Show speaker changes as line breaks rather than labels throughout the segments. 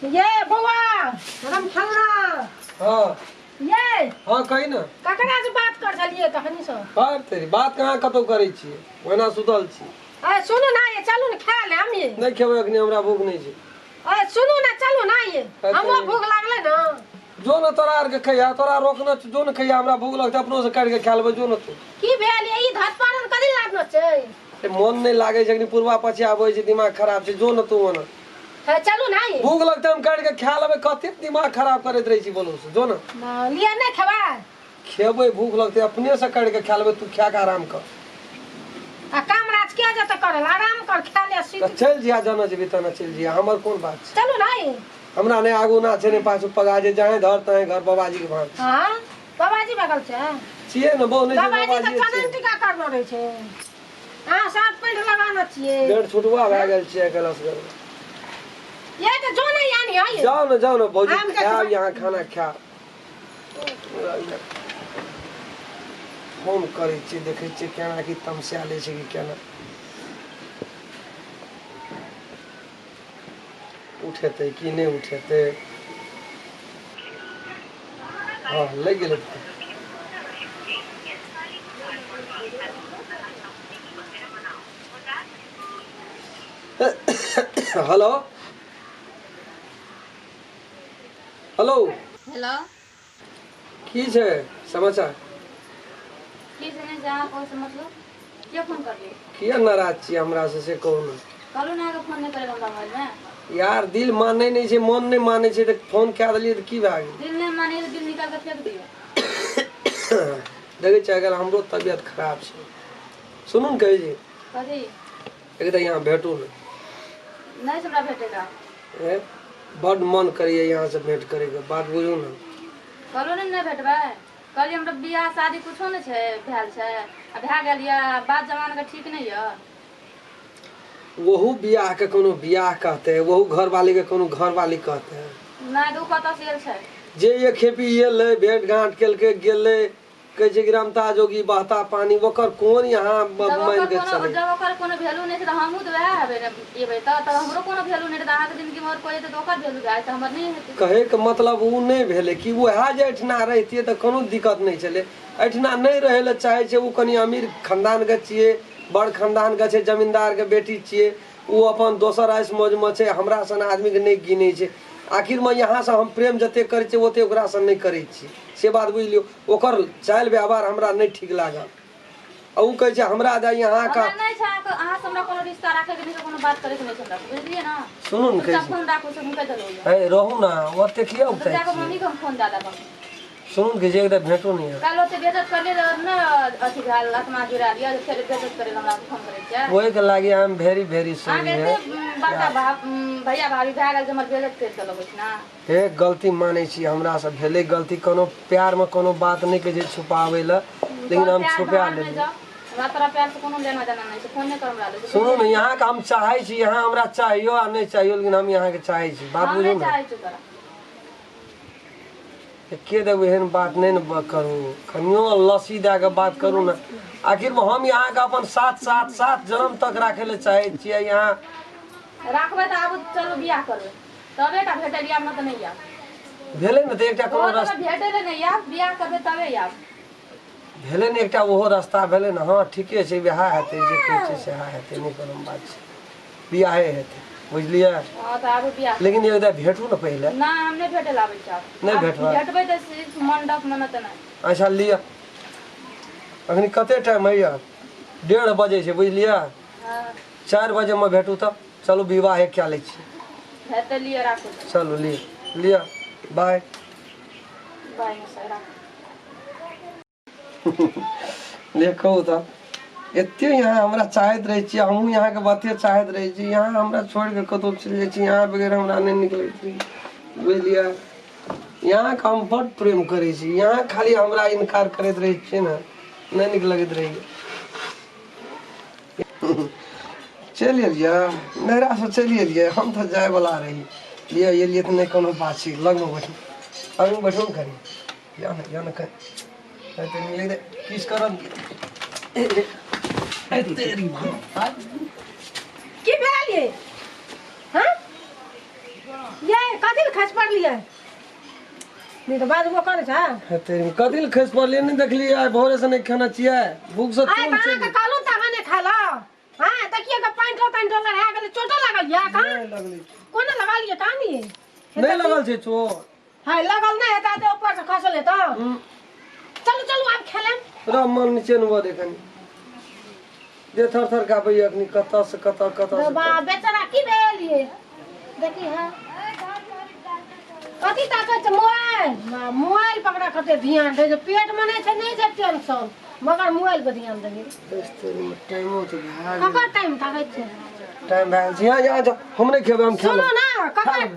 ये बौआ राम खेलना।
हाँ।
ये।
हाँ, कही ना।
ककरा से बात कर छलिए तखनी से?
बात तेरी बात कहाँ कतौ करै छियै, ओहिना सुतल छी।
अरे सुनू ना ये, चलू ने खा ले हम ये।
नहि खेबै अखनी, हमरा भूख नहि छै।
अरे सुनू ना, चलू ना ये,
अरे
हमरो भूख लागलै ना।
जो न तोरा आर के खैया, तोरा रोकना छौ, जो न खैया, हमरा भूख लगतै अपनो से काटि के खा लेबै, जो न तू।
की भेल ये, ई धतपारन कदी लागलो छै?
ए, मन नहि लागै छै अखनी, पूर्वा पछिया आबै छै, दिमाग खराब छै, जो न तू ओना।
हे चलू ना ये।
भूख लगतै हम काटि के खा लेबै, कते दिमाग खराब करैत रहै छी बोलू से, जो न।
ना, लिअ नहि खेबै?
खेबै, भूख लगतै अपने से काटि के खा लेबै, तू खा के आराम कर।
आ काम राज किया जेतै करल, आराम कर, खा ले सुति।
तऽ चलि जिया, जना जेबही तना चलि जिया, हमर कोन बात छै।
चलू ना ये।
हमरा नहि आगू ना छै नहि पाछू, पगा जे जाहे धर ताहे घर, बाबाजी के भान।
हाँ, बाबाजी बगल छै।
छियै ने बहु नहि छै।
बाबाजी तऽ
बाबाजी
चनन
छियै।
टीका करलो रहै छै, अहाँ शर्ट पैंट लगाना छियै।
डेढ़ छुटुआ भए गेल छियै आइ काल्हि असगर।
ये तऽ जो नहीं आनी है ये।
जाओ ने, जाओ ने भौजी।
हम
खायब
देखबै।
यहाँ खाना खायब। फोन करै छियै, देखै छियै केना की तमसा लै छै कि केना उठेतै कि नहि उठेतै। हँ, लागि गेलै। Hello hello.
हेलो।
की छै समाचार?
की छै नहि छै, अहाँ कोइ से मतलब? किया फोन करलियै?
किया नाराज छियै हमरा से, से कहू ने।
कहलहुँ ने अहाँके फोन नहि करै हमरा मोबाइलमे।
यार दिल मानै नहि छै, मन नहि मानै छै तऽ फोन कए देलियै तऽ की भए गेल?
दिल नहि मानै तऽ दिल निकालि कऽ फेंक दियौ।
देखै छियै आइकाल्हि हमरो तबियत खराब छै। सुनू ने, कहै छी।
कथी?
एक तऽ यहाँ भेटू ने।
नहि छै हमरा भेटेगा।
ए, बड्ड मन करैए यहाँ से भेंट करैके, बात बुझू ने।
कहलहुँ ने नहि भेटबै। कहलियै हमरा बियाह शादी कुछो नहि छै भेल छै आ भए गेल यऽ, बात जमानाके ठीक नहि यऽ।
वहू बियाह के कोनो बियाह कहते, वहू घरवाली के कोनो घरवाली कहते?
नहि तऽ ओ कतऽ से आयल छै?
जे एक खेपी एलै, भेंट घाँट केलकै, गेलै, कहै छै कि रमता जोगी बहता पानी, ओकर कोन यहाँ
जब
मानि
ओकर
के
कोनो
चलै।
जब ओकर कोनो वैल्यू नहि छै तऽ हमहूँ तऽ वएह हेबै ने एबै तऽ तब हमरो कोनो वैल्यू नहि रहतै। अहाँके जिन्दगीमे आओर कोइ एतै तऽ ओकर वैल्यू भए जेतै, हमर नहि हेतै।
कहैके मतलब ओ नहि भेलै कि उएह जे एहिठिना रहितियै तऽ कोनो दिक्कत नहि छलै। एहिठिना नहि रहै लए चाहै छै ओ। कनि अमीर खानदानके छियै, बड़ खानदानके छै, जमींदारके बेटी छियै। ओ अपन दोसर ऐश मौजमे छै, हमरा सन आदमीके नहि गिनै छै। आखिरमे यहाँसँ हम प्रेम जतेक करै छियै ओतेक ओकरासँ नहि करै छियै, से बात बुझि लियौ। ओकर चालि व्यवहार हमरा नहि ठीक लागल आ ओ कहै छै हमरा दए यहाँके।
हमरा नहि छै अहाँके, अहाँसँ हमरा कोनो रिश्ता राखैके नहि छै, कोनो बात करैके नहि छै हमरा, बुझलियै ने?
सुनू ने, कहै
चुपचाप
छी।
फोन राखू से हम कहि देलहुँ यऽ।
हे रहू ने, ओते किया
तऽ
उगताइ
जाकऽ
छियै?
मम्मीके हम फोन दए देब।
सुनू ने, कहै छै एकटा भेंटो नहि हैत।
काल्हि ओते बेइज्जत करलियै तऽ नहि अथी भेल, आत्मा जुड़ायल यऽ, फेर बेइज्जत करै लए हमरा फोन करै छियै?
ओहिके लागि I am very very sorry.
अहाँके
है
एते बड़का भैया भाभी भए गेल जे हमर बेइज्जत करि देलक ओहिठिना।
हे गलती मानै छी, हमरा से भेलै गलती। कोनो प्यारमे कोनो बात नहि कहै छै छुपाबै लए, लेकिन हम
प्यार
छुपा
भाड़ मे
लेलियै।
जाउ, हमरा तोरा प्यार से कोनो लेना देना नहि छै। फोन नहि कर हमरा लए।
सुनू ने, यहाँके हम चाहै छी, यहाँ हमरा चाहियो आ नहि चाहियो, लेकिन हम यहाँके चाहै छी, बात
हम
बुझू
नहि
ने।
चाहै छी तोरा।
के देबै, एहन बात नहि ने करू, कनियो लस्सी दए कऽ बात करू ने। आखिरमे हम यहाँके अपन सात सात सात जन्म तक राखै लए चाहै छियै यहाँ।
राखबै तऽ आबू, चलू बियाह करबै, तबे टा भेटल आयब, नहि तऽ नहि आयब।
भेलै ने तऽ एकटा कोनो
ओहो
रास्ता
तऽ भेटै लए नहि आयब, बियाह करबै तबे आयब।
भेलै ने, एकटा ओहो रास्ता भेलै ने। हँ, ठीके छै, वएह हेतै, जे कहै छै सएह हेतै, नहि कोनो बात छै, बियाहे हेतै, बुझलियै?
हँ, तऽ आबू बियाह।
लेकिन एक भेटू ने पहिले।
नहि, हम नहि भेटै लए आबै छी आब।
नहि
आब
भेटबै?
भेटबै तऽ सिर्फ मंडपमे, नहि तऽ नहि।
अच्छा लिअ, अखनी कते टाइम होइए? 1:30 बजै छै, बुझलियै?
हँ।
4 बजेमे भेटू तऽ चलू विवाहे कए लै छी।
हेतै, लिअ, राखू।
चलू, लिअ लिअ, बाय।
बाय मसाई, राखू।
देखू तऽ एते यहाँ हमरा चाहैत रहै छी, हमहूँ यहाँके बाते चाहैत रहै छी। यहाँ हमरा छोड़ि कऽ कतहु चलि जाइ छी, यहाँ बगैर हमरा नहि नीक लगैत रहै, बुझलियै? यहाँके हम बड्ड प्रेम करै छी, यहाँ खाली हमरा इनकार करैत रहै छियै ने, नहि नीक लगैत रहैए। चलि एलियै नैहरासँ, चलि एलियै, हम तऽ जायवला रही। लिअ, एलियै तऽ नहि कोनो बात छै। लगमे बैठू, आगू बैठू ने कनि। या ने, या ने कनि किस करब।
की भेल ये? हाँ, ये कथी लए खसि पड़लियै? नहि तऽ बाजबो करै छै।
हेतै कथी लए खसि पड़लियै? नहि देखलियै आइ भोरे से नहि खेने छियै, भूख से
आइ तऽ अहाँके कहलहुँ तऽ अहाँ नहि खेलहुँ। हँ, देखियौ के पानि तानि लहरा गेलै, चोटो लागल यऽ कहाँ?
नहि लगलै।
कोना लगलियै कहाँ नहीं?
नहि लगल छै चोट।
हाय, लगल नहि हेतै तऽ ऊपर से खसल हेतै। चलू चलू, आब खेलेम।
रह, मन नीचे ने दे कनी जे थर थर कापैया अखनी, कतऽ से कतऽ कतऽ से।
बा बेचारा की भेल ये? देखी, हाँ, कथी ताकै छै? मोबाइल, मोबाइल पकड़ा कते ध्यान दै छै। पेट मे नहि छै, नहि छै टेंशन, मगर मोबाइल पर ध्यान देबै।
टाइमो तऽ भए गेल।
ककर टाइम ताकै छै?
टाइम भए गेल छै। यहाँ यहाँ जाउ, हम नहि खेबै, हम खा
सुनू
लेबै।
ना ककर।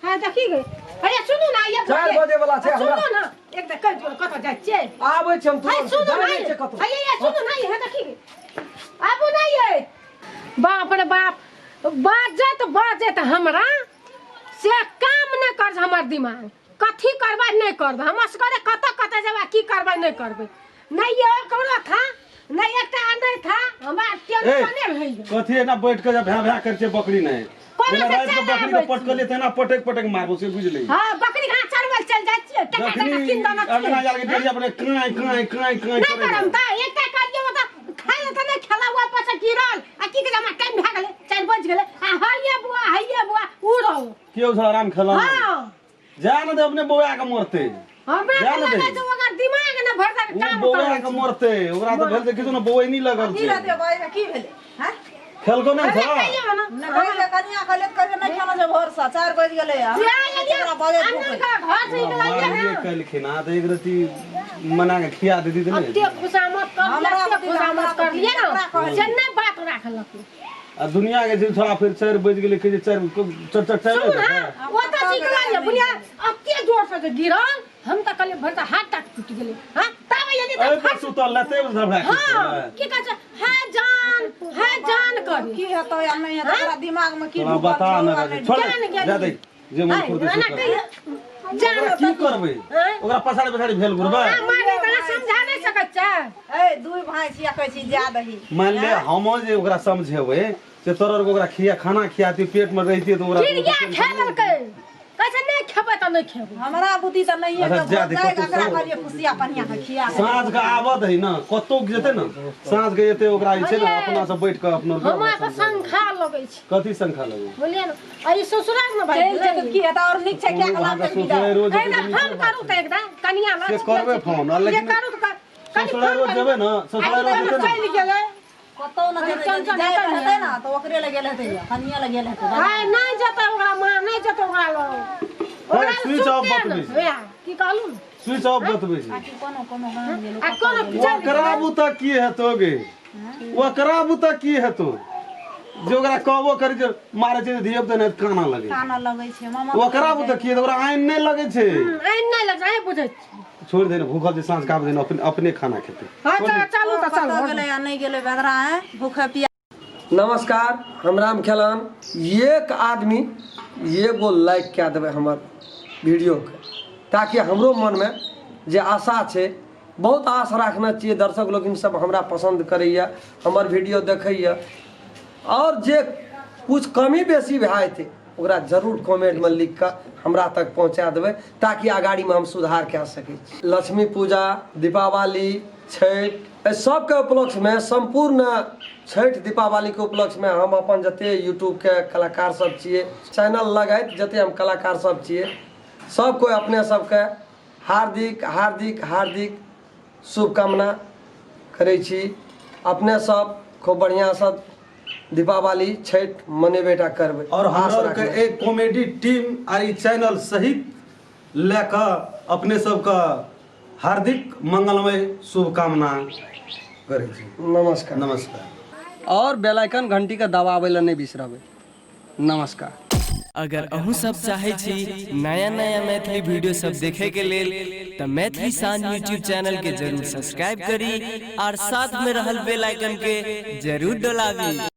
हाँ, देखी गई। अरे सुनू ना ये।
4 बजे वाला छै हमरा।
सुनू ना, एक तऽ कहि दियौ, कतऽ जाइ छियै?
आबै छी हम
हाय
तुरंत।
सुनू
जाइ
ना।
नहि छियै कतौ।
हाय ये, सुनू ना ये, देखी गई, आबू ना ये। बाप रे बाप, बाजत बाजत हमरा से काम नहि कर हमर दिमाग। कथी करबै नहि करबै, हम असगरे कतऽ कतऽ जेबै, की करबै नहि करबै। नहि ये ककरो था, नहि एकटा नहि था, हमरा टेंशने रहैए।
कथी एना बैठ के भ्या भ्या करै छै बकरी? नहि
कोना
जेना
से
राति के
चलि
बकरी के
आबै
पटकलियै तेना पटक पटक मारबो से बुझली।
हाँ, बकरी घास चरबै चलि जाइ छियै, टका टका
जखनी
कीन देने
अंगना
छियै।
जाके डेढ़िया पर काँय काँय काँय काँय
नहि
करै।
करम तऽ एकटा करियौ तऽ खाइ लए तऽ नहि खेला, ओहि पर से गिरल आ की कहै, हमरा टाइम भए गेलै, 4 बजि गेलै आ हैये बुआ, हैये बुआ उड़ल।
के उछल आराम खेलौ?
हाँ।
जा न दे, अपने बौआ के मरते।
हमरा
जा
तऽ
ने
लगै
दे।
छै ओकर दिमाग ने भरतक
ओ
काम
बौआ
करै
के
छै।
मरते, ओकरा तऽ भेल जे किछु ने बौआ लगल
की
छै।
रहतै बाजमे? की भेलै हैं?
खेलको नहि
अरे
था।
कहियौ ने।
नहि कहै कनिया कहले, कहै नहि खाना छै भोरसँ, 4 बजि गेलै।
जे एलियै,
हमरा बजैत
अंगना के घर से निकललियै।
मारिए कलखिन आ तऽ एक रति मना के खिया देती तऽ नहि।
एते खुशामद करलियै,
हमरा
एते खुशामद करलियै ने, से नहि बात राखलक।
आ दुनिया के छै थोड़ा, फिर 4 बजि गेलै, कहै छै 4 चारि चारि चारि
सुनू ने, ओतऽ से निकललियै बुढ़िया एते जोर से जे गिरल, हम तऽ कहलियै भरि तऽ हाथ टाट टूटि गेलै। हाँ, तब एलियै
एहि
तऽ
पर सुतल लेते झगड़ा।
हाँ, की कहै छै, है जान, है जान करी।
की हेतौ या नहि हेतौ, ओकरा दिमाग में की
तोरा
ढुकल
बता
छौ,
न
आ
राजे,
नहि
छोड़
जान गेली।
जा दे, जे मन
है,
फुर्ती से
एना
कर।
कहियै जान।
ओकरा की करबै?
आँय?
ओकरा पछाड़ी पछाड़ी भेल घुरबै।
आ मारे तऽ समझा नहि सकैत छै।
ए दुई भाई छियै, कहै छी जा दही।
मान ले हम जे ओकरा समझेबै से तोरा आरके ओकरा खिया खाना खियाती, पेट में रहितियै तऽ ओकरा
चिड़िया खेलकै, कहै छै नहि खेबै तऽ नहि खेबै।
हमरा बुद्धि तऽ नहिये
अच्छा,
के
जा दे,
जाय
कतौ
एकरा
सो।
कहलियै फुसिया पनिया के खिया दे।
साँझ के आबत है ने, कतौ जेतै ने, साँझ के एते ओकरा जे छै ने अपना से बैठ के अपनो
हमरा तऽ शंखा लगै छै।
कथी शंखा लगै?
बुझलियै ने, आ ई ससुराल ने भाई
चलि जेतै तऽ की हेतै? और नीक छै, किया
अहाँके
के विदा
ससुरारि रोज
एहि फोन करू तऽ एकदा कनिया लग
से करबै फोन, आ
जे
लेकिन
करू तऽ कनि
ससुरारि रोज जेबै ने, ससुरारि रोज जेतै ने।
चलि गेलै।
कतौ न जेतै,
टेंशन
जाय
हेतै ने।
हेतै ने तऽ ओकरे लग गेल हेतै, कनिया लग गेल हेतै।
हाय, नहि जेतै ओकरा माँ, नहि जेतै ओकरा लग। ओकरा
स्विच ऑफ
सुनते
बतबै
ने।
छै।
वएह, की कहलू?
स्विच ऑफ बतबै छै।
कि कोनो कोनो गाम गेल।
आ कोनो चलि
ओकरा बुता की हेतो गे? ओकरा बुता की हेतो जे ओकरा कहबो करी जे मारे छै धिया पुता नहि काना लगे?
कानऽ लगै छै मामा।
ओकरा बुता की हेतौ? ओकरा आइन नहि लगै छै।
आइन नहि लगै छै, बुझै छी।
छोड़ि दे ने, भूखल छै, साँझ के आबै दे ने, अपने अपने खाना खेतै।
हाँ, चलू चलू तऽ
कतऽ
चलू।
गेलै आ नहि गेलै बेदरा है भूखे पिया।
नमस्कार, हम राम खेलान। एक आदमी एगो लाइक कए देबै हमर वीडियोके, ताकि हमरो मनमे जे आशा छै, बहुत आश राखने छियै, दर्शक लोकिन सब हमरा पसन्द करैए, हमर वीडियो देखैए, आओर जे कुछ कमी बेसी भए जेतै ओकरा जरूर कमेंटमे लिख कऽ हमरा तक पहुँचा देबै, ताकि अगाड़ीमे हम सुधार कए सकै छी। लक्ष्मी पूजा, दीपावली, छठि, एहि सबके उपलक्ष्यमे, सम्पूर्ण छठि दीपावलीके उपलक्ष्यमे हम अपन जते यूट्यूबके कलाकार सब छियै, चैनल लगैत जते हम कलाकार सब छियै, सब कोइ अपने सबके हार्दिक हार्दिक हार्दिक शुभकामना करै छी। अपने सब खूब बढ़िआँसँ दीपावली छठि मनेबे टा करबै।
और
आश
हमरा के
राखबै।
एक कॉमेडी टीम आ ई चैनल सहित लए कऽ अपने सबके हार्दिक मंगलमय शुभकामना करै छी।
नमस्कार।
नमस्कार।
और बेल आइकन घंटी के दबाबै लए नहि बिसरबै। नमस्कार।
अगर अहूँ सब चाहै छी नया नया मैथिली वीडियो सब देखे के लेल तऽ मैथिली शान यूट्यूब चैनल के जरूर सब्सक्राइब करी और साथ में रहल बेल आइकन के जरूर डोलाबी।